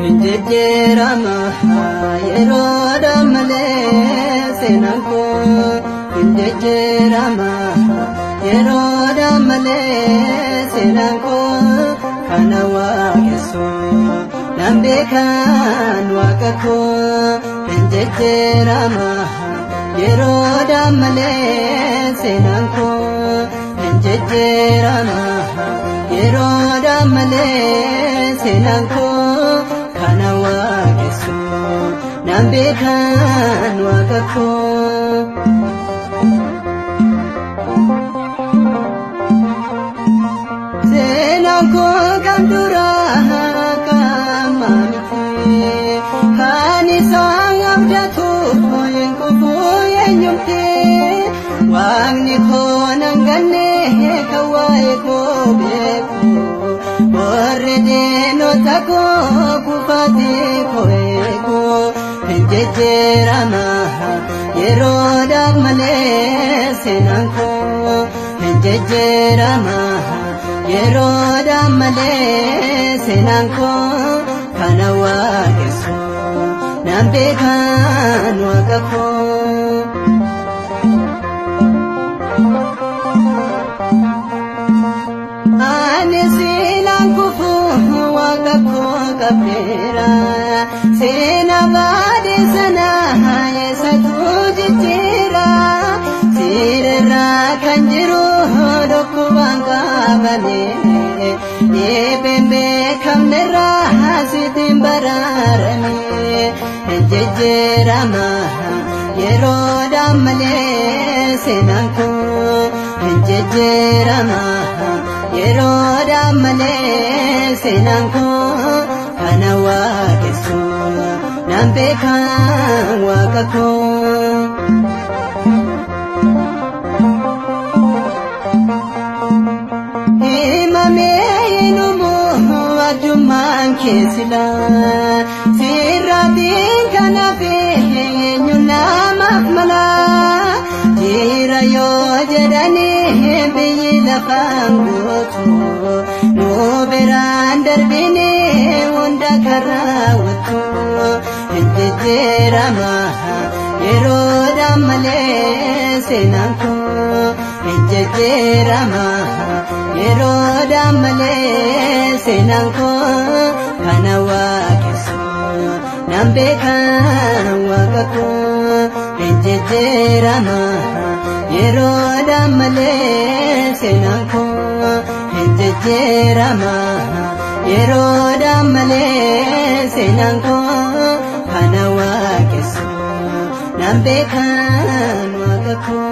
Jijjiirama yeroo malee seenaan koo, jijjiirama yeroo malee seenaan koo, kana waaqessu nan beekan waaqa koo. Jijjiirama yeroo malee seenaan koo, jijjiirama yeroo malee seenaan koo, kana waaqessu nan beekan waaqa koo. Seenaan koo kan duraa kan miti, kan isaan abdatu hin kufu eenyumti. Waaqni koo nan ganne kan waa'ee koo beeku, warri diinota koo kufaatee koo eegu. Jijjiirama yeroodhaaf malee seenaan koo, jijjiirama yeroodhaaf malee seenaan koo, kana waaqessu nan beekan waaqa koo. Ani seenaan kufu waaqa koo qabdeera, seena baadee sana eessatu jijjiira? Seerarraa kan jiru dhukkubaan qabame, dhiibeen beekamnerraa sitiin baraarame. Jijjiirama yeroodhaan malee seenaan koo, jijjiirama yeroodhaan malee seenaan koo, kana waaqessu nan beekan waaqa koo. Himamee hinumu arjummaan keessila, sirraatiin kanaaf eenyu namaaf mala? Jira yoo jedhanii biyyi lafaan guutu, nu biraan darbine hunda kan raawwatu. Jijjiirama yeroodhaan malee seenaan koo, jijjiirama yeroodhaan malee seenaan koo, kana waaqessu nan beekan waaqa koo. Jijjiirama yeroodhaan malee seenaan koo, jijjiirama yeroodhaan malee seenaan koo, kana waaqessu nan beekan waaqa koo.